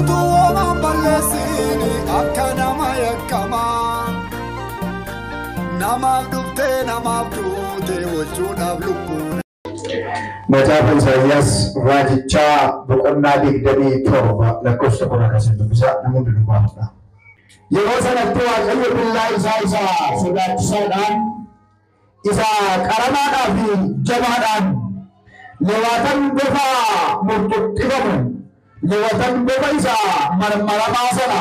Utuu homaan balleessini akka nama yakkamaa. Namaaf dhuftee namaaf duute oolchuudhaaf lubbuun. Macaafa Isaayyaas raajichaa boqonnaa 27 lakkoofsa 10 akkasiin dubbisaa namoonni dubbaa. Yeroo sanatti Waaqayyo billaa isaa isa sodaachisaadhaan, isa qaramaadhaa fi jabaadhaan lewatan bofa murxuxxifamu, lewatan bofa isa marmaramaa sana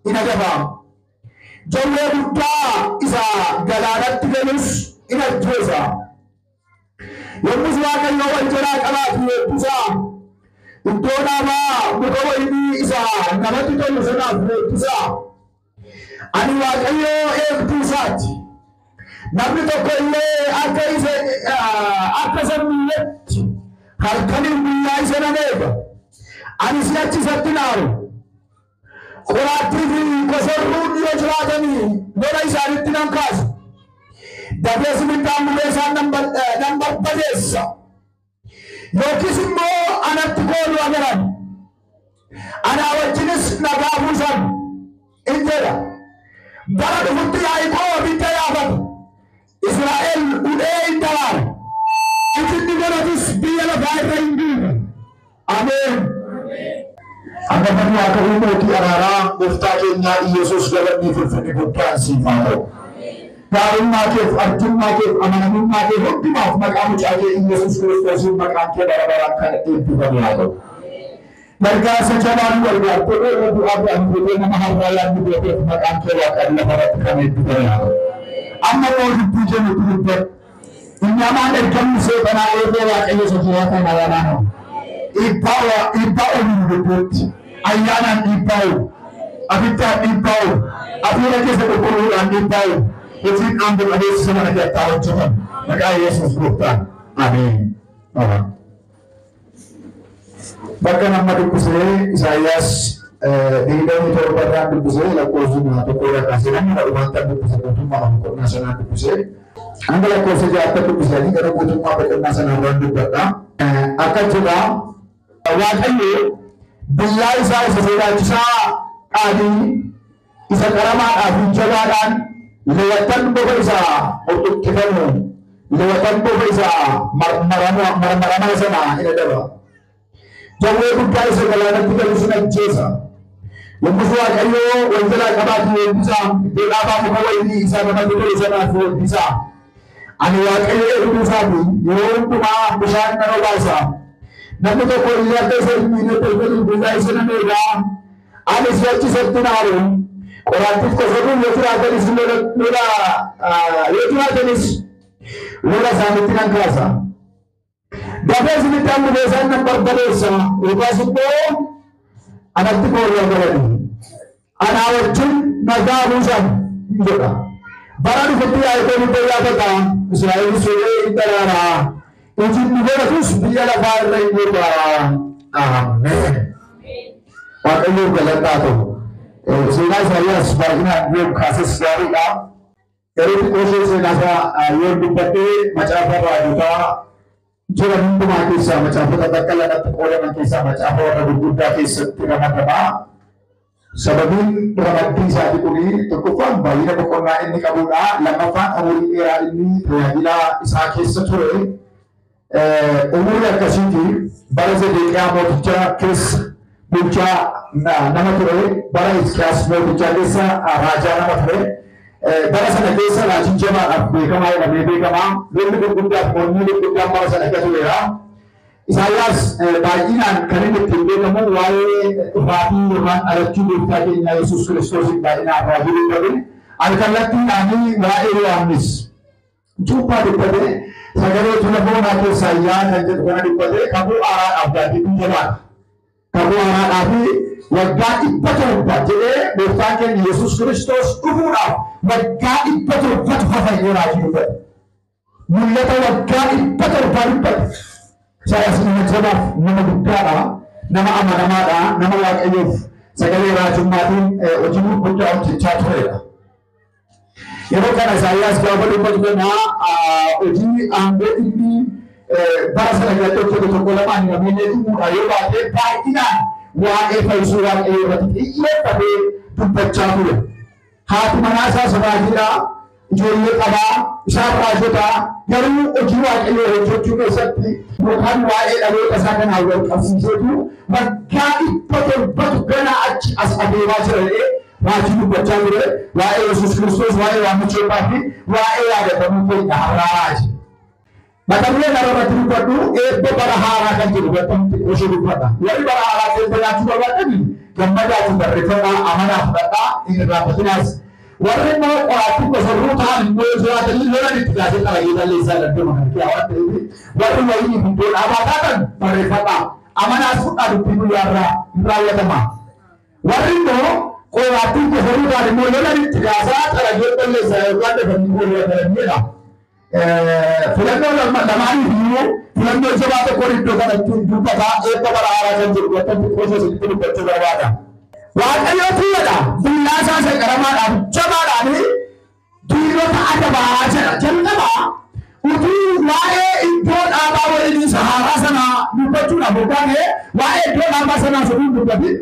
in adaba. Jawwee guddaa isa galaanatti galus in ajjeesa. Yommus Waaqayyo wal jalaa qabaatu eebbisaa. Iddoo dhaabaa muka wayinii isa namatti tolu sanaaf eebbisaa. Ani Waaqayyo eegduu isaati. Namni tokko illee akka isa miidhetti halkaniin guyyaa isa nan eega. Ani si'achi isatti naaru. Qoraattii fi kosorruun yoo jiraatanii lola isaanitti nan kaasa. Dafees ibiddaan gubee isaan nan barbadeessa. Yookiis immoo anatti kooluu agaran. Anaa wajjinis nagaa buusan in jedha. Bara dhufutti Yaaqoob abidda yaafata. Israa'el ulee hin daraara. Itinni godhatus biyya lafaa irra hin duuba. Ameen. Angafni Waaqayyo mootii araaraa gooftaa keenyaa Iyyasuus galanni fulfinni guddaan siif haa ta'u. Gaarummaa keef, arjummaa keef, amanamummaa kee hundumaaf maqaa mucaa kee Iyyasuus Kiristoosiin maqaan kee bara baraan kan eebbifamu haa ta'u. Gargaarsa jabaan gargaartee irra du'aa bu'an fuutee nama har'aa yaadni gooteef maqaan kee Waaqaan lafa irratti kan eebbifamu haa ta'u. Amma immoo dubbii kee nutti dubbadhu. Inni hamaan ergamni seexanaa eeboo Waaqayyo isa jiraata ayyaanaa nama. Dhiibbaa oolu nu gidduutti. Ayyaanaan dhiibbaa oolu. Abiddaan dhiibbaa oolu. Hafuura keessa qulqulluudhaan dhiibbaa oolu. Hojiin aangoo qabeessa mana keessatti hojjetan. Maqaa Yesuus gooftaan. Ameen. Bakka nama dubbisee Isaayyaas 27 irraan dubbisee lakkoofsa 1 irraa kaasee namni dhumaatti dubbise guutummaa boqonnaa sanaa dubbisee hanga lakkoofsa 6 dubbisanii gara guutummaa boqonnaa sanaa irraan dubbadha. Akka jedha Waaqayyo billaa isaa isa sodaachisaa dhaanii isa qaramaadhaa fi jabaadhaan lewatan bofa isaa murxuxxifamu, lewatan bofa isaa marmaramaa sana in adaba. Jawwee guddaa isa galaanatti galu sun ajjeesa. Yommus Waaqayyo wal jalaa qabaatu eebbisaa, iddoo dhaabaa muka wayinii isaa namatti tolu sanaaf eebbisaa. Ani Waaqayyo eegduu isaati, yeroo hundumaa bishaan nan obaasa. Namni tokko illee akka isa hin miinetti halkaniin guyyaa isa nan eegaa. Ani si'achi isatti naaru. Qoraattiif kosorruun yoo jiraatanis lola isaanitti nan kaasa. Dafee isinitti gubee isaan nan barbadeessa. Yookaas immoo anatti kooluu agaranii. Anaa wajjin nagaa buusan jedha. Bara dhufutti Yaaqoob iddoo yaafata. Israa'elis ulee hin daraara. Ijinni godhatus biyya lafaa irra hin godha. Ameen. Waaqayyoof galataa ta'u. Seenaa Isaayyaas baay'inaan yoom kaases gaariidha. Garuu xiqqoo ishee seenaa isaa yoom dubbadhee macaafa raajotaa jiran hundumaa keessaa macaafota bakka lamatti qoodaman keessaa macaafa warra gurguddaa keessatti ramadama. Sababiin ramaddii isaatii kuni tokkoffaan baay'ina boqonnaa inni qabudha. Lammaffaan umurii dheeraa inni tajaajila isaa keessa ture. Umurii akkasiiti bara Zedeqiyaa mootichaa keessa bulchaa nama ture. Bara Hisqiyaas mootichaa keessa raajaa nama ture. Bara sana keessa raajiin jabaadhaaf beekamaa jedhamee beekamaa. Lolli gurguddaaf mormii gurguddaan bara sana keessa tureera. Isaayyaas baay'inaan kan inni ittiin beekamu waa'ee dhufaatii yookaan dhalachuu gooftaa keenya Yesuus Kiristoosiin baay'inaan raajii dubbate. Alkallattiidhaan waa'ee Yohaannis cuuphaa dubbate. Sagalee tula foonaa keessaa yaa kan jedhu kana dubbate. Kakuu haaraadhaaf gaaddidduu jabaadha. Kakuu haaraadhaaf waggaa 700 jedhee gooftaan keenya Yesuus Kiristoos dhufuudhaaf waggaa 700 hafa jedhee raajii dubbate. Mul'ata waggaa 700 dubbate. Isaayyaas nama jabaaf nama guddaadha, nama amanamaadha, nama Waaqayyoof sagalee raajummaatiin hojii gurguddaa hojjechaa turedha. Yeroo kana Isaayyaas gaafa dubbatu kana hojii aangoo inni bara sana keessatti hojjete tokko lamaan namni dhumuudha yoo baate baay'inaan waa'ee fayyisuu Waaqayyoo irratti xiyyeeffatee dubbachaa ture. Haati manaa isaas raajiidha, ijoollee qabaa, isaan raajotaa, garuu hojii Waaqayyoo hojjechuu keessatti yookaan waa'ee dhaloota isaa kanaan wal qabsiiseetu waggaa 700 ganaa achi as adeemaa jira jedhee raajii dubbachaa ture. Waa'ee Yesuus Kiristoos, waa'ee waamicha eebbaa fi waa'ee yaadatamuu keenya har'aa raaji. Mata duree kana irratti dubbadhu eebba bara haaraa kan jedhu irratti osoo dubbadha. Warri bara haaraa keessa jiraachuu barbaadan gammadaatiin barreeffadhaa, amanaa fudhadhaa, hin irraanfatinaas. Warri immoo qoraattii gosa ta'an immoo jiraatanii lolan itti kaasee xalayyee balleessaa danda'u kan kee waan ta'eef warri wayii hundoo dhaabaa taatan barreeffadhaa. Amanaas fudhaa dubbii guyyaarraa hin raawwatama. Warri immoo qoraattii gosa ta'an immoo lolan itti kaasaa xalayyee balleessaa yookaan dafanii gooluu filannoo lamaaniif iyyuu filannoo jabaa tokkoon iddoo kanatti dubbataa eebba bara haaraa kan jedhu bakka xiqqoo isinitti dubbachuu barbaada. Waaqayyo tuuladha. Billaa isaa isa qaramaadhaaf jabaadhaan diinota adabaa jedha. Jalqabaa utuu waa'ee iddoo dhaabaa wayinii isa haaraa sanaa dubbachuudhaaf yookaan waa'ee iddoo dhaabaa sanaa osoo hin dubbatin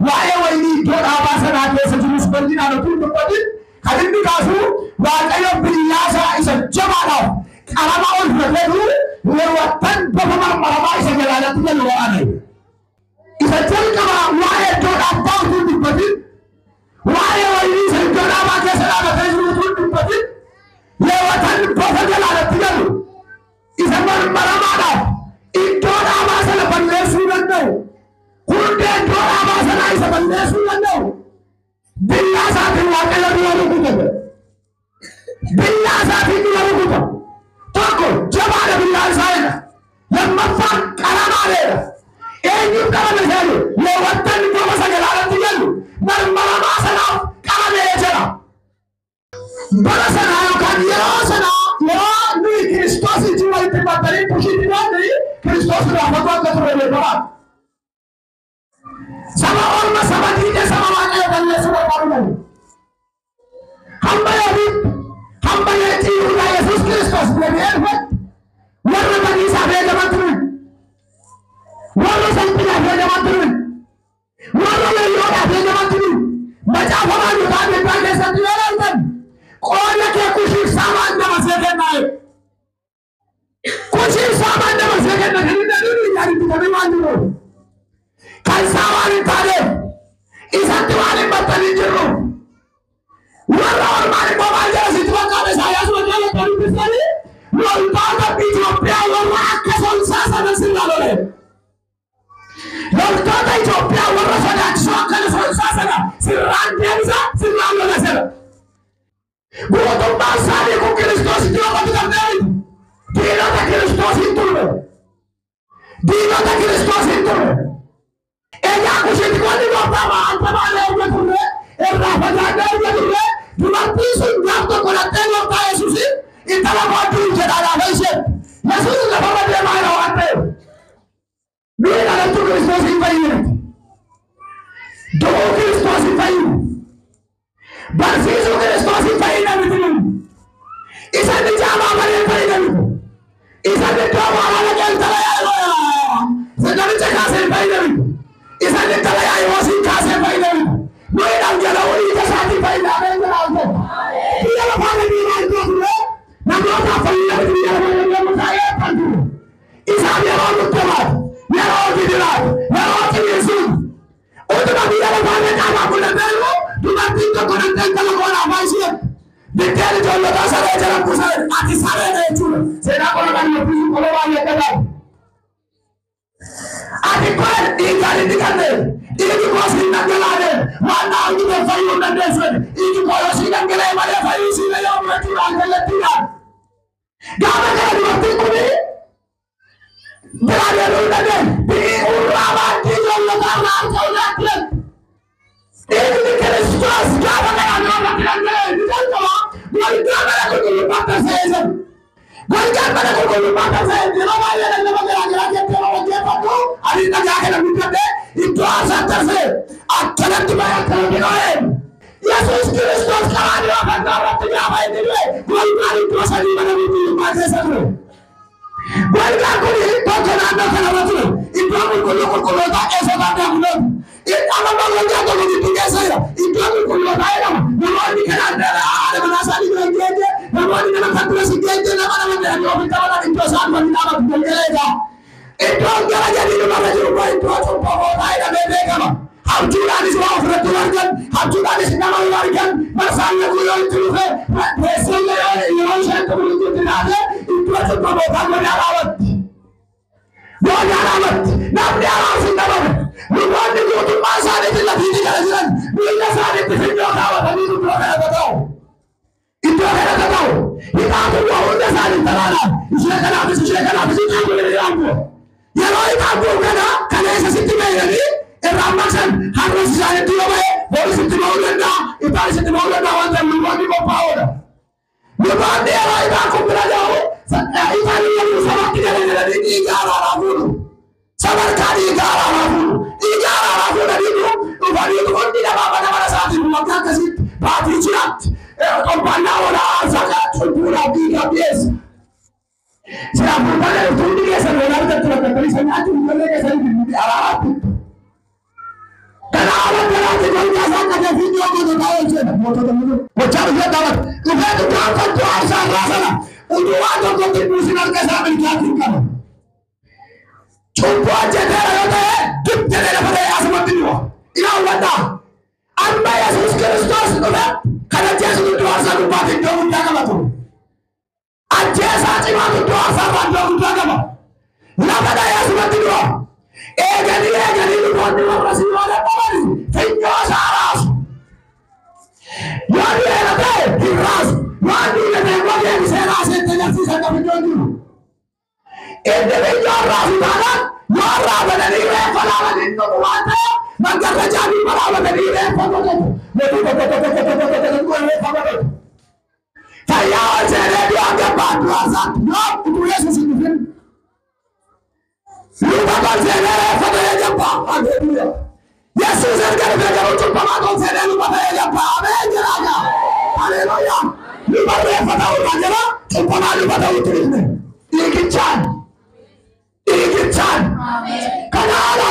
waa'ee wayinii iddoo dhaabaa sanaa keessa jirus bal'inaan utuu hin dubbatin kan inni kaasu Waaqayyo billaa isaa isa jabaadhaaf qarama ol fudhateetu leewwattan bofa marmaramaa isa galaanatti galu waraane. Isa jalqabaa waa'ee iddoo dhaabbaa utuu hin dubbatin waa'ee wayinii isa iddoo dhaabaa keessa dhaabatee jiru utuu hin dubbatin leewwattan bofa galaanatti galu isa marmaramaadhaaf iddoo dhaabaa sana balleessuu danda'u hundee iddoo dhaabaa sanaa isa balleessuu danda'u billaa isaatiin Waaqayyo dura rukute. Billaa isaatiin dura rukuta. Tokko jabaadha billaan isaa jedha. Lammaffaan qaramaadha. Eenyuuf qarame isa jedhu leewwattan bofa isa galaanatti galu marmaramaa sanaaf qaramee jedha. Bara sanaa yookaan yeroo sanaa yeroo nuyi Kiristoos ijji walitti maxxanii kushiitti baanne Kiristoos irraa fagoo akka turre beekamaadha. Saba orma saba diinee saba Waaqayyo balleessuu barbaadu malee. Hamma yoomiitti hamma leenci Yihudaa Yesuus Kiristoos deebi'ee dhufetti warra badiisaaf eegaman turan, warra salphinaaf eegaman turan, warra lolloodhaaf eegaman turan. Macaafa Raajotaa adda addaa keessatti yoo ilaaltan qooda kee kushiif saamaan dabarsee kennaa jedhu. Kushiif saamaan dabarsee kenna kan inni jedhu ijaan itti bitamee waan jiruuf. Kan isaa waan hin taaneef isatti waan hin maxxanin jirru. Warra ormaan immoo maal jedha sitti fakkaata Isaayyaas wangeela akka dubbistanii loltoota Itoophiyaa warra akka sonsaa sana sirraa lole. Loltoota Itoophiyaa warra sodaachisoo akka sonsaa sana sirraan deebisa sirraan lola sana. Guutummaan isaanii kun Kiristoos itti yoo bitamnee miti. Diinota Kiristoos hin turre. Diinota Kiristoos hin turre. Egaa kushitti wanni gooftaa maal tabaanee erga turre irraa fagaannee erga turre dubartiin sun gaaf tokko dhattee gooftaa Yesuusiin intala koodduu jedhaa gaafa isheen Yesuus lafarra deemaa jira waan ta'eef. Nuyi dhalachuu Kiristoos hin fayyine. Du'uu Kiristoos hin fayyine. Barsiisuu Kiristoos hin fayyine miti nuyi. Isa inni jaamaa malee hin fayyine miti. Isa inni iddoo awwaalaa dhaqee intala yaa'u namicha kaasee hin fayyine miti. Isa inni intala yaa'u kaasee hin fayyine miti. Nuyi dhangala'uu dhiiga isaatiin fayyinaa ta'e jira hojjetu. Biyya lafaa gadi iddoo ture namootaaf fayyina miti biyya lafaa gadi yommuu ta'e kan ture. Isaan yeroo murteefaatu, yeroo gidiraatu, yeroo ciniinsuun utuma biyya lafaa qaamaa mul'atee jiru dubartiin tokko dhaqxee intala koodhaa afaan ishee biddeen ijoollotaa saree jala buusan ati sareedha jechuudha. Seenaa qola kan yookiin qola baay'ee dhagahu. Ati kun dhiigaan hin dhiqanne dhiigi koo siin dhangalaane waan na argite fayyuu hin dandeessu dhiigi koo yoo siin dhangala'e malee fayyuu siin yoo jechuudhaan kallattiidhaan. Gaafa kana dubartiin kuni biraa deemuu hin dandeenye dhiigi urraa baattii ijoollotaa irraa harka ulaatti. Dhiigni Kiristoos gaafa kana irratti dhangala'e ni jalqaba golgaa mana qulqullummaa tarsa'ee jiru. Golgaan mana qulqullummaa tarsa'ee yeroo baay'ee lallaba garaa garaa keessatti yeroo dhaggeeffadhu ani dhagaa kana guddadhee iddoo aarsaan tarsa'e akkanatti ba'e akkanatti dho'e. Yesuus Kiristoos karaa dhiyoo fannoo irratti gaafa inni du'e golgaan iddoo sadii mana qulqullummaa keessa ture. Golgaan kun tokko naannoo kana irra ture. Iddoo qulqulluu qulqullootaa eessootaa deemuudhaan. Amma golgaa tokko gidduu keessa jira. Iddoo qulqullootaa jedhama. Namoonni kanaan haadha manaa isaanii bira hin geenye, namoonni nama kan bira hin geenye, nama nama jedhanii ofitti amanan iddoo isaan waliin dhaabatu galgala egaa. Iddoon gara gadii dhumarra jiru immoo iddoo cubbamootaa jedhamee beekama. Habjuudhaanis waa ofirratti hin argan, habjuudhaanis nama hin argan, marsaan laguu yoo itti dhufe, teessoon yeroo isheen xumuritti itti taate iddoo cubbamootaa godaa dhaabatti. Godaa dhaabatti. Namni araarsu hin dhabame. Luboonni guutummaa isaaniitti lafiitti jala jiran miila isaaniitti funyoo kaawwatanii iddoo kana tata'u. Iddoo kana tata'u. Hidhaatu waa hunda isaanii talaadhaan. Ishee kanaafis ishee kanaafis hidhaan kun hidhaan kun. Yeroo hidhaan kun kana kaleessa sitti beeylanii irraan maqsan har'as isaanitti yoo ba'e boris itti ba'uu danda'a ifaan sitti ba'uu danda'a waan ta'eef luboonni qophaa'oodha. Luboonni yeroo hidhaan kun bira ga'u ifaan yommuu sabatti gala jedhanii dhiiga araaraa fuudhu. Sadarkaa dhiiga araaraa fuudhu. Dhiiga araaraa fuudhanii dhufanii hundi namaa mana mana isaatiin waggaa akkasitti baatii jiraatti qophaa'aa oolaa aarsaa cubbuudhaaf dhiigaaf dhiyeessa. Silaafuu mana hundi keessan walaa argattu rakkattanii isa nyaachuu ijoollee keessanii araaraatti. Kanaaf galaatti golgaa isaa qabee funyoo goototaa oolcheedha. Mootota gochaa dhufee dhaabata. Dhufee gaafachuu aarsaa irraa sana utuu waan tokkotti hin buusin harka isaa milkaatti hin qabu. Cubbuu hojjeteera yoo ta'e dib jedhee lafa ta'e asumatti du'a. Ilaa hubadhaa. Amma Yesuus Kiristoos dhufe kan ajjeesu iddoo aarsaa gubbaatti iddoo guddaa qabatu. Ajjeesaa cimaatu iddoo aarsaa irraa iddoo guddaa qaba. Lafa dha'ee asumatti du'a. Eeganii eeganii luboonni warra si yoo dadhaban funyoo isaa raasu. Yoo du'eera ta'e hin raasu. Waan du'e ta'e immoo deebisee raasee itti agarsiisa akka funyoon jiru. Inni funyoon raasu taanaan yoo raabatanii reeffa laaban hin dhumu waan ta'eef mangarra jaabii raabatanii reeffa godhatu. Mootii tokko tokko tokko tokko tokko reeffa godhatu. Fayyaa ol seenee du'aan gabbaan du'aa isaatti yoo utuu Yesuus hin dhufin. Luba ol seenee reeffa ta'ee gabbaa. Haleluuyaa. Yesuus erga dhufee garuu cubbamaa ol seenee luba ta'ee gabbaa. Ameen jedhaa. Haleluuyaa. Luba reeffa ta'uurraa jira cubbamaa luba ta'uutti dhufne. Dhiigichaan. Dhiigichaan. Kanaala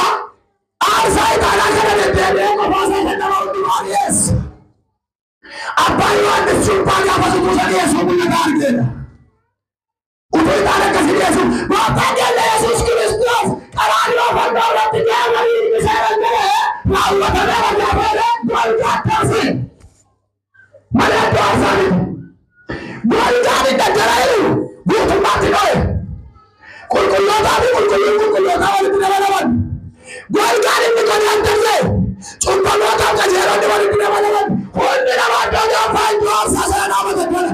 aarsaa ixaanaa kana deddeebi'ee qofaa isaa kan nama hundumaa dhiyeessa. Abbaan Yohaannis cuuphaa gaafa utuu isa dhiyeessu mul'ata argeedha. Utuu ixaana akkasii dhiyeessu gooftaan keenya Yesuus Kiristoos qaraanioo fannoo irratti deemanii ilmi seeran jedhee raawwatameera gaafa jedhee golgaatti hafe. Malee iddoo aarsaa miti. Golgaan hin dhangala'inu guutummaatti dho'e. Qulqullootaa fi qulqulluun qulqullootaa walitti dabalaman. Golgaan inni godaan tarsa'e cubbamootaaf qajeelonni walitti dabalaman. Hundi namaa iddoo gaaffaa iddoo aarsaa sana dhaabatan kana.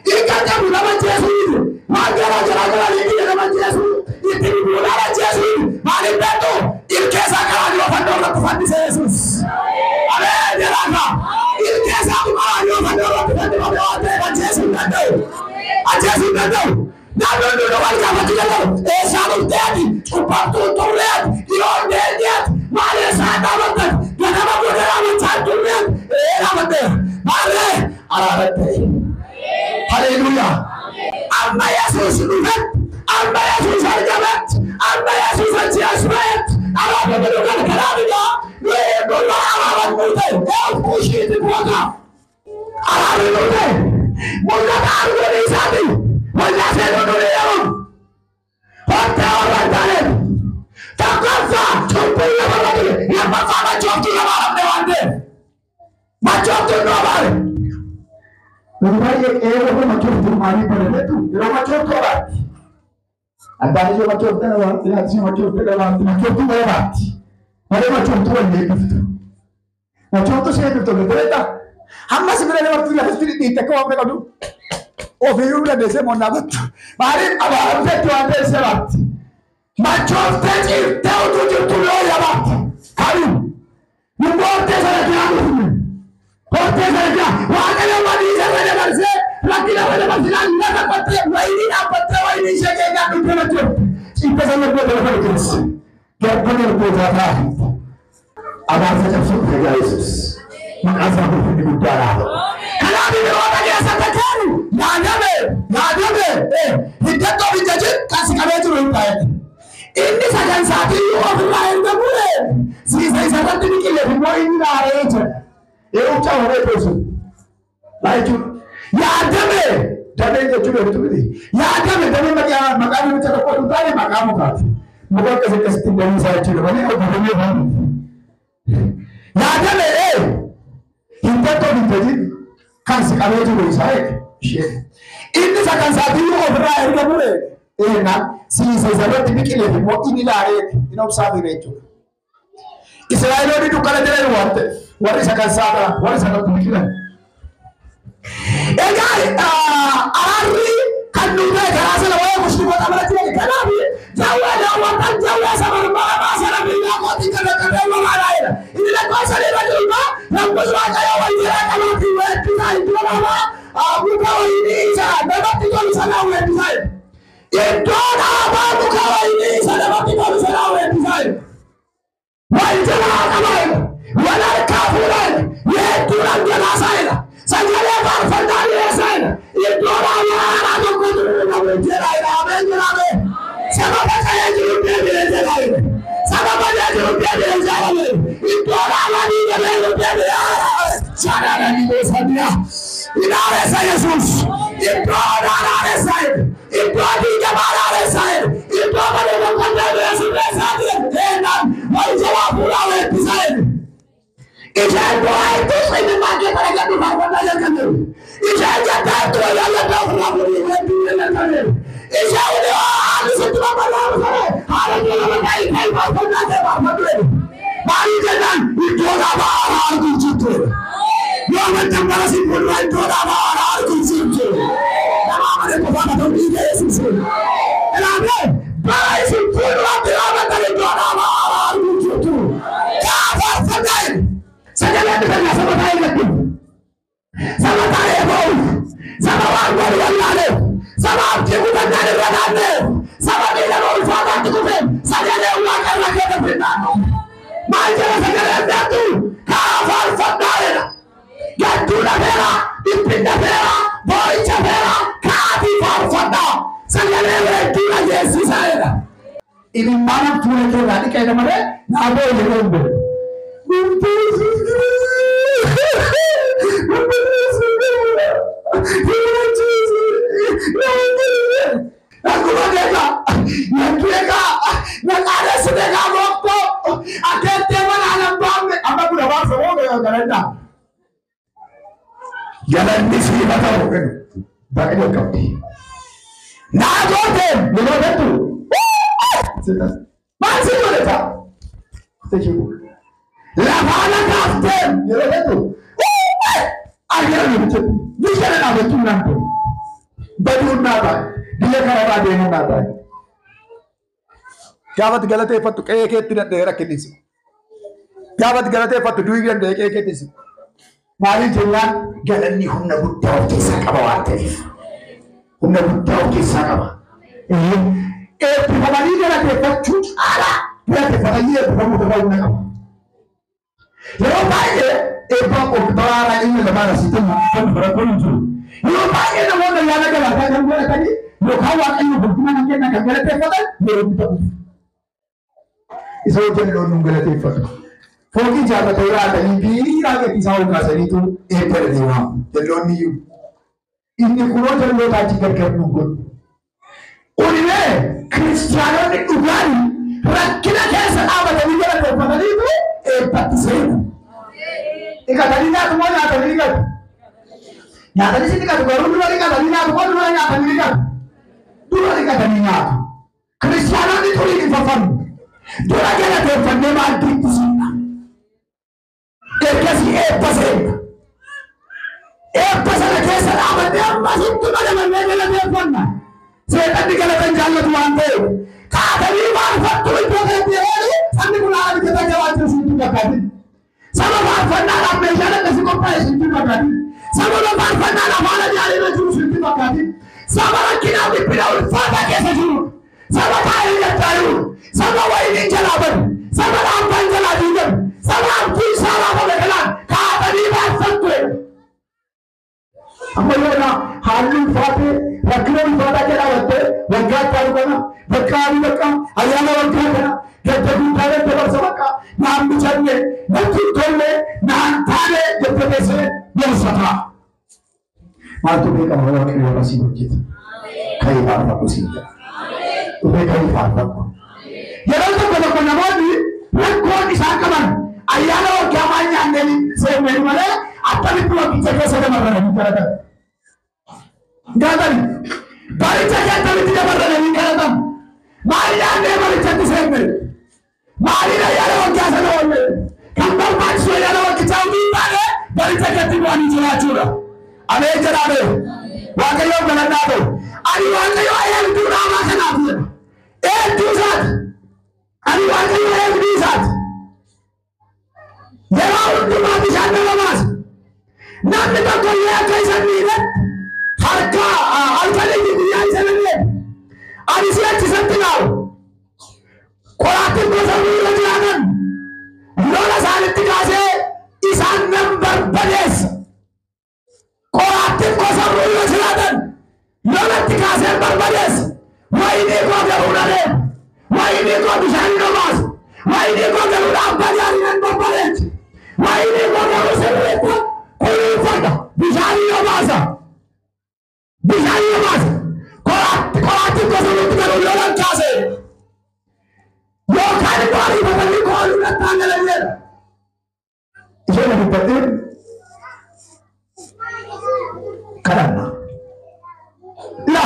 Hiika qabu nama jeesu miti. Waan garaa garaa garaa hiikni nama jeesu itti dhibuu nama jeesu miti. Maaliif beektu ilkeessaa qaraanioo fannoo irratti fannise Yesuus. Ameen jedhaa. Ilkeessaa qaraanioo fannoo irratti fannifame waan ta'eef ajjeesuu hin danda'u. Ajjeesuu hin danda'u. Namni hundinuu wal gaafachuu danda'u. Eessaa dhufteeti? Cubbamtuu turreeti? Dhiyoon deemteeti? Maal eessaa dhaabattan? Ganama godhe dhaabachaa turreeti? Ee dhaabaddeera. Maarree araaratte. Haleluuyaa. Amma Yesuus dhufetti, amma Yesuus argametti, amma Yesuus achi as ba'etti, araarri bidu kan karaa bidaa nu eegdonni araaran nuu ta'e. Eegguu ishiitti bu'ataa. Araarri nuu ta'e. Mul'ata arguun isaati. Waldaa seenuu nuu yeroo. Hottee warra hin taaneef. Tokkoffaa cubbuu lafarra ture. Lammaffaa machooftuu nama haramne waan ta'eef. Machooftuun nu abaare. Yeroo baay'ee qeerroo kun machooftuu maaliif barateetu yeroo machooftuu abaatti. Abbaan ishee machooftuu abaatti, haati ishee machooftuu abaatti, machooftuu bara baatti. Malee machooftuu wal eebbiftu. Machooftuu ishee eebbiftu beektaa? Hamma si bira dabartu lafatti dhidhiitte akka waan qabdu. Ofiiyyuu dandeessee moonnaa gottu. Maaliif abaaramteetti waan ta'eef ishee baatti. Machooftee ciiftee utuu jirtu yoo yabaatti. Kamiin? Nu booddee sana jiraa dhufne. Booddee sana jiraa. Waaqayyo badiisa irra dabarsee rakkina irra dabarsinaan lafa qottee wayinii dhaabbattee wayinii ishee keenyaa dhuftee machoofte. Ciiftee sana booddee lafa liqeesse. Garba garbootaa ta'a. Abaarsa cabsuu dhufe gaa Yesuus. Maqaan isaa ulfinni guddaadha. Kanaaf yeroo keessatti kennu yaadame yaadame hiddattoo biyya jin kan si qabee jiru hin taa'e. Inni sadan isaatii ofirraa erga bu'e siisa isarratti biqileef immoo inni dhaaree jira. Yeroo caa horee teessu. Laa jechuudha. Yaadame damee jechuun beektu miti. Yaadame damee maqaa maqaa namicha tokko hin taane maqaa mukaati. Muka akkas akkasitti damee isaa jechuudha malee obbo damee faana. Yaadame hiddattoo biyya jin kan si qabee jiru isaa ishee. Inni sadan isaatii ofirraa erga bu'e eenna siisa isarratti biqileef immoo inni laaree inni obsaa fi jechuudha. Israa'eloonni dukkana jiran waan ta'eef warri isa kan saadha warri isa kan biqilan. Egaa araarri kan nu ta'e karaa sana waa'ee musliimota biratti jedhe kanaaf jawwee daawwatan jawwee isa barbaadamaa sana biyyaa kootiin kan rakkatee waraanaa jedha. Inni lakkoofsa irra jiru immoo lakkoofsa Waaqayyoo wal jira qabaatii weeddisaa iddoo namaa muka wayinii isa namatti tolu sanaa weeddisaa jedha. Iddoo dhaabaa muka wayinii isa namatti tolu sanaa weeddisaa jedha. Wal jalaa qabaa jedha. Wal harkaa fuudhaa jedha. Weedduu dhangalaasaa jedha. Sagalee faarfannaa dhiyeessaa jedha. Iddoo dhaabaa haaraa tokkotu qabu jedha jedha. Ameen jedha ameen. Sababa ta'ee jiru deebi'ee jedha jedha. Sababa ta'ee jiru deebi'ee jedha jedha. Iddoo dhaabaa diigamee jiru deebi'ee Shaadhaan gosanniya. Inaaressa Yesuus. Iddoo dhaadhaaressa jedha. Iddoo diigamaa dhaadhaaressa jedha. Iddoo malee boqqonnaa deebi'ee jedha. Eenyaan wal jalaa fuudhaa weeddisaa jedha. Isheen du'aa inni baay'ee bareedu faarfannaa jalqabeeru. Isheen jaddaattu wayyaa jaddaa ofirraa fuudhee weedduu jalqabeeru. Isheen ulee haalli sitti babbal'aa sana haala keessa maqaa hiikaa faarfannaa kee faarfadhu jedhu. Maaliif jennaan iddoo dhaabaa haaraa arguu jirtu jedhu. Yoo amantan bara si fuuldura iddoo dhaabaa haaraa arguu jirtu. Nama amane qofaa ta'u dhiiga Yesuus. Ilaamee bara isin fuulduratti yoo amantan iddoo dhaabaa haaraa arguu jirtu. Kaa faarfannaa jedhu. Sagalee dhufanii saba taa'ee gaddu. Saba taa'ee ba'u. Saba waan godhu wallaalee. Saba abdii kutannaan irra naanna'e. Saba miidhama ulfaataatti kufe. Sagalee Waaqa irra keessa naannoo. Maal jedha sagaleen beektu? Kaa faarfannaa jedha. Gadduu dhafeera, dhiphinna feera, boo'icha feera, kaatii faarfannaa. Sagalee weedduu dhageessisaa jedha. Imimmaan fuula keerraa dhiqee malee naa boo'e yeroo hin beeku. Galanni siif haa ta'u baqa jalqabdi. Naa gooteen yeroo jettu maal si godhata? Lafaa lakaafteen yeroo jettu argina jechuudha. Biyya na dhaabachuun naan ta'u. Baduun naa ta'a. Biyya kanarraa deemuun naa ta'a. Gaafati galateeffattu qe'ee keetti danda'ee rakkinnis. Gaafati galateeffattu du'i danda'ee qe'ee keetti. Maaliif jennaan galanni humna guddaa of keessaa qaba waan ta'eef. Humna guddaa of keessaa qaba. Eebbifamanii galateeffachuu caalaa galateeffatanii eebbifamuu qofa humna qaba. Yeroo baay'ee eebbaa qophaa'aa ilmi lamaan asitti kan barattoonni hin jiru. Yeroo baay'ee namoonni ayyaana galataa kan godhatanii yookaan Waaqayyo guddina kan kennan kan galateeffatan yeroo inni ta'u. Isa hojjennu nu galateeffatu. Fooqii ijaarratee raatanii biiraa gatii isaa ol kaasaniitu eebba jedhanii waamu. Jalloonni iyyuu. Inni kunoo jalloota achi gargar nu godhu. Kunimee kiristiyaanonni dhugaan rakkina keessa dhaabatanii galateeffataniitu eebbatti seenu. Dhiqatanii nyaatu moo nyaatanii dhiqatu? Nyaatanii si dhiqatu garuu dura dhiqatanii nyaatu moo dura nyaatanii dhiqatu? Dura dhiqatanii nyaatu. Kiristiyaanonni xuriin hin faffannu. Dura galateeffannee maaddiitti siinna. Ergasii eebba seenna. Eebba sana keessa dhaabannee ammasitti madamannee galateeffanna. Seexanni galata hin jaallatu waan ta'eef. Kaatanii faarfattu iddoo kanatti yeroo sabni kun haala mijataa jabaachuu sitti fakkaatin. Saba faarfannaadhaaf meeshaan akkasii qophaa'e sitti fakkaatin. Sababa faarfannaadhaaf haala gaarii irra jiru sitti fakkaatin. Saba rakkinaaf dhiphina ulfaataa keessa jiru. Saba taa'ee gattaayu. Saba wayiniin jalaa badu. Saba dhaabbaan jalaa diigamu. Saba abdii isaa raafame kanaan kaatanii ulfaate rakkina ulfaataa jedhaa wattee waggaa itti kana bakka adii bakka ayyaana waggaa kana gadda guddaa daddabarsa bakka naan bitanne natti hin tolle naan taane jettee teessee gorsataa. Maaltu beekama Waaqayyo warra sii hojjeta. Ka'ii faarfadhu siin jedha. Dhufee ka'ii faarfadhu. Yeroo tokko tokko namoonni rakkoon isaan qaban ayyaana waggaa maal nyaanneen seenneen malee akkamitti waggicha keessa dabarranii kadhatan. Gaatani baricha akkamitti dabarranii kadhatan. Maal nyaannee barichatti seenne? Maaliin ayyaana waggaa sana oolle? Kan barbaachisu ayyaana waggichaa utuu hin taane baricha keessatti bu'anii jiraachuudha. Ameen jedhaa Waaqayyoon galannaa ta'u. Ani Waaqayyo eegduu dhaabaa kanaaf jedha. Eegduu isaati. Ani Waaqayyo eegduu isaati. Yeroo hundumaa bishaan nama baasa. Namni tokko illee akka isa hin miinetti harka halkanii fi guyyaa isa hin eegu. Ani si'achi isatti ilaalu. Qoraattiin gosa miila jiraatan lola isaanitti kaasee isaan nan barbadeessa. Qoraattiin gosa miila jiraatan lolatti kaasee barbadeessa. Wayinii koo garuu nan eegu. Wayinii koo bishaan hin obaasu. Wayinii koo garuu dhaabbatee ani nan barbadeessa. Wayinii koo garuu sirriitti kunuunfadha. Bishaan hin obaasa. Bishaan hin obaasa. Qoraattiin gosa miilatti garuu lolan kaasee. Yookaan immoo ariifatanii kooluu nattaan galanneedha. Isheen dubbadheen kadhanna. La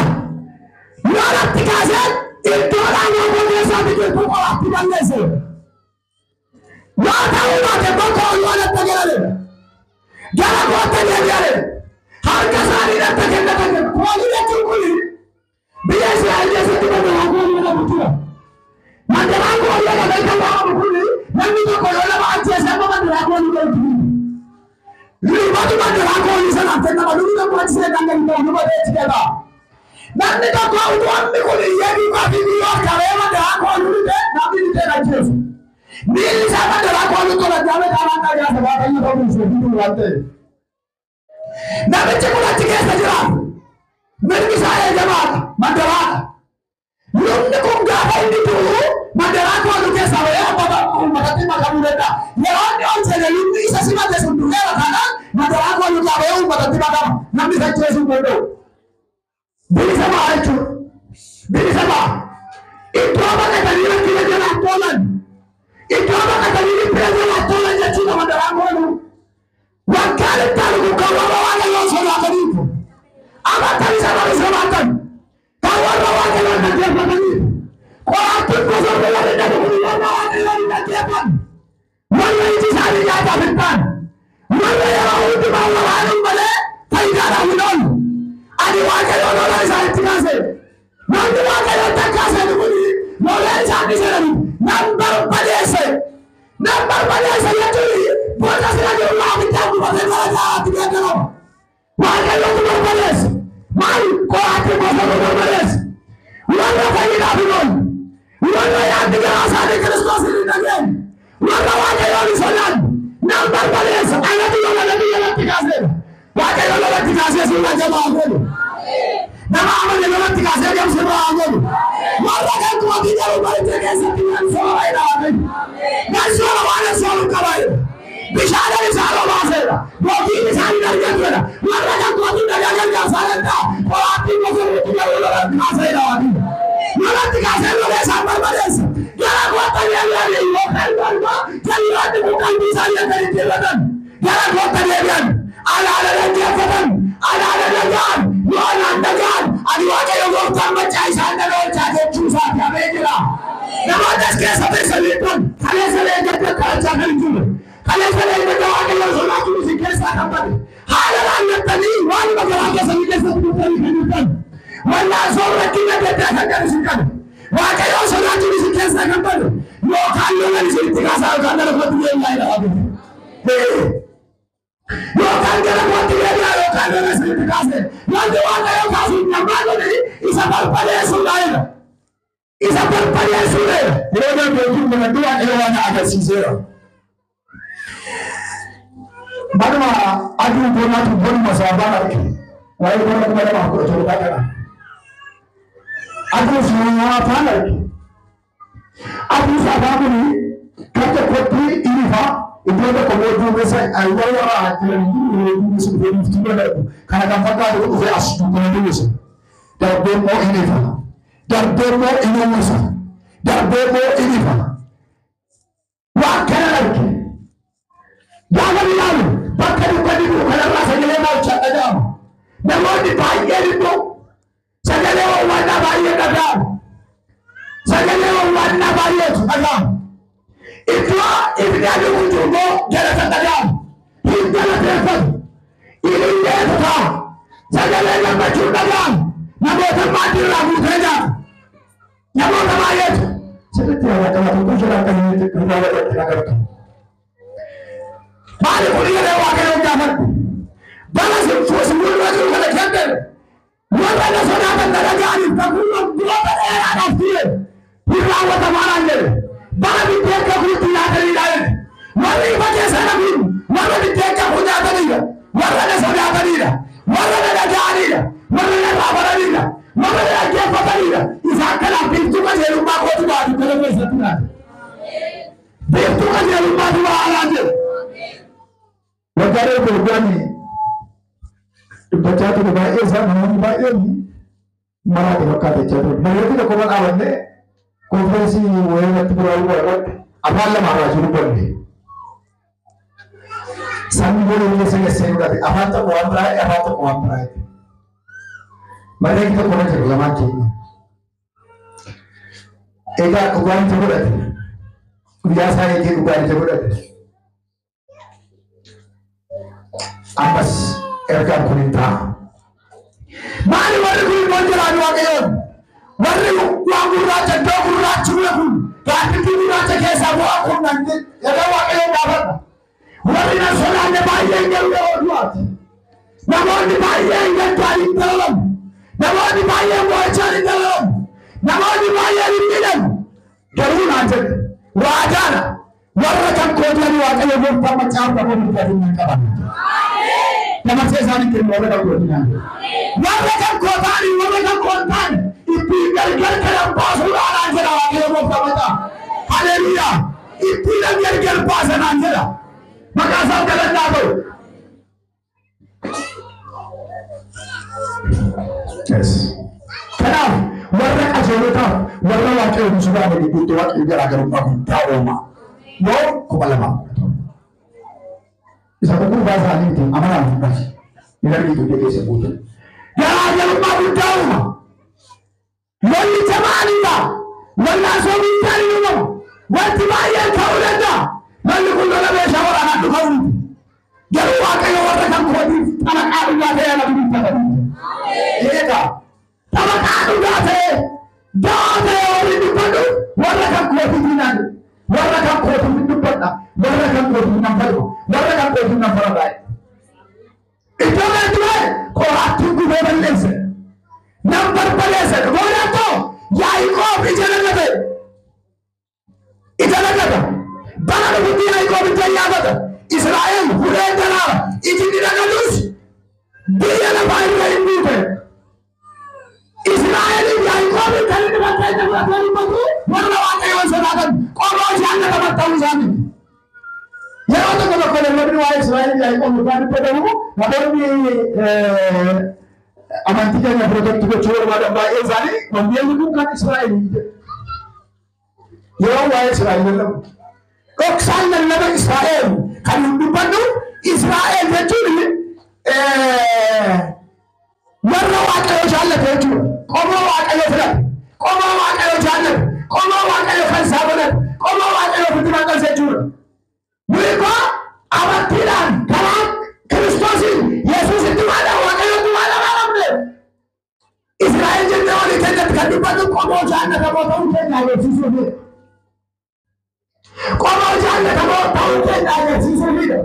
lolatti kaasee iddoo dhaabaa koo keessaa biqiltuu qoraatti balleesse. Yoo ta'uu baate immoo kooluu alatti galale. Gara kootti deebi'ale. Harka isaanii natti kennatan. Kooluu jechuun kuni biyya Israa'el keessatti mandaraa kooluu jedhamu jira. Mandaraa kooluu jedhamee kan waamamu kuni namni tokko yoo nama ajjeese amma mandaraa kooluu galchu. Lubatu mandaraa kooluu sanaaf kennama. Lubni tokko achi seenaan gadi ta'u luba ta'etti gala. Namni tokko utuu hammi kun iyyee duukaa fi biyyoo harkaa mandaraa kooluu dhufee namni dhufee ajjeesu. Miilli isaa mandaraa kooluu tola jaame qaamaan dhagaasa Waaqayyo ta'uu hin sochiitu waan ta'eef. Namichi kun achi keessa jiraatu. Mirgi isaa eegamaadha. Mandaraadha. Lubni kun gaafa inni du'u mandaraa kooluu keessaa bahee amma uummatatti makamuu danda'a. Yeroo inni ol seene lubni isa simate sun du'eera taanaan mandaraa kooluu keessaa bahee uummatatti makama. Namni isa ajjeesuu hin danda'u. Bilisa ba'a jechuudha. Bilisa ba'a. Iddoo baqatanii rakkina jalaa tolan. Iddoo baqatanii dhiphina jalaa tolan jechuudha mandaraan kooluu. Waggaan itti aanu kun kan warra Waaqayyoon sodaataniif. Amantan isa barisa baatan. Kan warra Waaqayyoon dhaggeeffataniif. Qoraattiin gosa biyya dhaggeeffatu kun warra Waaqayyoon dhaggeeffatan. Warra iji isaanii nyaataaf hin taane. Warra yeroo hundumaa waraanuun malee faayidaadhaaf hin oolu. Ani Waaqayyoon lola isaanitti kaase. Namni Waaqayyoon takkaasee kun lola isaanii jedhamu nan barbadeesse. Nan barbadeesse jechuun boca sira jiru laaficha gubatee gara jaalaatti geeddarama. Waaqayyoon barbadeesse. Maali qoraattiin gosa barbadeesse. Warra fayyinaaf hin oolu. Warra yaadni garaa isaanii Kiristoos hin dhageenye. Warra Waaqayyoon hin sodaanne. Nan barbadeesse. Anatu lola biyya latti kaaseera. Waaqayyoon lolatti kaasee sirna jabaa godhu. Nama amane lolatti kaasee gamsirra haa godhu. Warra kan kootii garuu baricha keessatti nan soora jedha Waaqayyo. Nan soora waan nan sooru qaba jedha. Bishaan isaan obaaseera. Yookiin isaan hin argatu jedha. Warra kan kootii dhagaa gargaarsaa danda'a. Qoraattiin gosa irratti garuu lolatti kaasee jedha Waaqayyo. Lolatti kaasee lola isaan barbadeessa. Gara kootta deebi'anii yookaan immoo jalloonni kun qalbii isaanii akka jijjiirratan. Gara kootta deebi'an. Alaala dhaggeeffatan. Alaala dhaga'an. Yoo anaan dhaga'an. Ani Waaqayyo gooftaan maccaa isaan nan oolchaa jechuu isaati amee jira. Namoonni as keessa teessanii jiran kaleessa leenjatti kadhachaa kan hin jirre. Kaleessa leenjatti Waaqayyoon sodaachuu isin keessaa kan bade. Haala raawwattanii waan magaraa keessanii keessatti guutanii kan jirtan. Wallaan soorratti adda addaa kan qabu isin qabu. Waaqayyoon sodaachuun isin keessaa kan bade. Yookaan lolan isinitti kaasaa yookaan gara kootti deebi'aa jedha Waaqayyo. Yookaan gara kootti deebi'aa yookaan lola isinitti kaasee. Wanti Waaqayyo kaasu hin dhammaanne isa barbadeessuudha jedha. Isa barbadeessuudha jedha. Yeroo darbe jechuun baradhu Waaqayyo waan agarsiiseera. Manuma aduu bonaatu bonuma saabaan arge. Waa'ee bara 2017 kana. Aduu saafaan arge. Aduu saafaa kuni kan tokkotti inifa iddoo tokko immoo duumessa warra jiran duumessa dhufee duuftuu danda'u. Kana kan fakkaatu dhufee as dukkana duumessa. Darbee immoo inifa. Darbee immoo in uwwisa. Darbee immoo inifa. Waan kana arge. Gaafa ilaalu bakka dukkanni jiru kanarraa sagalee maalchaa dhaga'ama. Namoonni baay'een immoo sagalee wawwaannaa baay'ee dhaga'ama. Sagalee wawwaannaa baay'eetu dhaga'ama. Iddoo ifni aduu jiru immoo galata dhaga'ama. Hin galateeffatu. Ililleetu ta'a. Sagalee gammachuu dhaga'ama. Namoota maaddiirraa guutee nyaata. Namoota baay'eetu. Sirriitti yaada qabatu kun jira akka inni dhugaa godhatti agartu. Maali kun jedhee Waaqayyoon gaafadhu. Bara sinfuus mul'atu jiru kana kenname. Warra na sodaatan na dhaga'aniif kakuun waggoota dheeraadhaaf ture. Hin raawwatamaa jedhe. Bara biddeen kakuutti nyaataniidha jedhe. Warri ifa keessa dhabuun warra biddeen kakuu nyaatanidha. Warra na sodaatanidha. Warra na dhaga'anidha. Warra na raafatanidha. Warra na dhaggeeffatanidha. Isaan kanaaf biiftuu qajeelummaa kootu ba'a dukkana keessatti nyaata. Biiftuu qajeelummaatu ba'a alaa jedhe. Waggaa darbe dubbachaa ture baay'ee isaa namoonni baay'een maraate fakkaata jechaa ture. Namoonni tokko mana dhaabannee konferensii wayii irratti biraa irratti afaan lama irraa jiru banne. Sabni booda keessa keessee fudhate afaan tokko waan biraa afaan tokko waan biraa. Mareekni tokko irra jiru lamaan keenya. Egaa dhugaan ija godhate. Guyyaa isaa eegee dhugaan ija godhate. Ammas ergaan kun hin ta'a. Maali warri kun immoo jiraan Waaqayyoon? Warri waan gurraacha iddoo gurraachi bule kun gaaddidduu gurraacha keessaa bu'aa kun nan jedhee Waaqayyoon gaafadha. Warri na sodaanne baay'een garuu yeroo du'aati. Namoonni baay'een gaddaan hin dalamu. Namoonni baay'een mo'ichaan hin dalamu. Namoonni baay'een hin miidhamu. Garuu naan jedhe waadaadha. Warra kan kootaan Waaqayyo gooftaan macaafa kakuu mirgaatiin nan qaban. Dabarsee isaanii kennu warra kan kootaan. Warra kan kootaan warra kan kootaan ittiin gargar kanan baasuudhaan naan jedha Waaqayyo gooftaan macaafa. Haleluuyaa. Ittiin gargar baasan naan jedha. Maqaa isaan galannaa ta'u. Kanaaf warra qajeelotaaf warra Waaqayyoon hin sodaanne gidduutti Waaqayyo garaagarummaa guddaa uuma. Yoo 2017. Isa tokko isaanii miti amanaan fudhati. Hin argitu biyya keessa guutuu. Garaagarummaa guddaa uuma. Lolli jabaan hin ta'a. Wallaansoo guddaan hin uumamu. Wanti baay'een ta'uu danda'a. Lolli kun lola meeshaa waraanaan dhufamu miti. Garuu Waaqayyo warra kan kootiif xabaqaa dhugaa ta'e ana dubbifata. Eegaa xabaqaa dhugaa ta'e da'aa ta'e warri dubbadhu warra kan kootiif hin naan warra kan kootiif hin dubbadha warra kan kootiif nan falma warra kan kootiif nan faradha. Iddoo kanatti bahe qoraattiin gubee balleesse nan barbadeesse goonattoo Yaaqoob ija naqate ija naqata bara dhufutti Yaaqoob ija yaafata. Israa'el hulee daraara iji ni naqatus biyya lafaa irra hin buute. Israa'el Yaaqoob kan inni fakkeenya fudhatee dubbatu warra Waaqayyoon sodaatan qorroo jaallataman ta'uu isaaniiti. Yeroo tokko tokko namoonni waa'ee Israa'el Yaaqoob irraa dubbatamu namoonni amantii keenya pirojektii gochuu barbaadan baay'ee isaanii wangeelli kun kan Israa'el jedhu. Yeroo waa'ee Israa'el lallabu. Dhoksaan lallaba Israa'el kan hin dubbannu Israa'el jechuun warra Waaqayyo jaallate jechuudha. Qomoo Waaqayyo filate, qomoo Waaqayyo jaallate, qomoo Waaqayyo kan isaa godhate, qomoo Waaqayyo ofitti maxxanse jechuudha. Nuyi koo amantiidhaan karaa Kiristoosiin Yesuusitti maadhaan Waaqayyotti maadhaan amanne. Israa'el jennee walii keenyatti kan dubbannu qomoo jaallatamoo ta'uu keenya agarsiisuuf. Qomoo jaallatamoo ta'uu keenya agarsiisuufidha.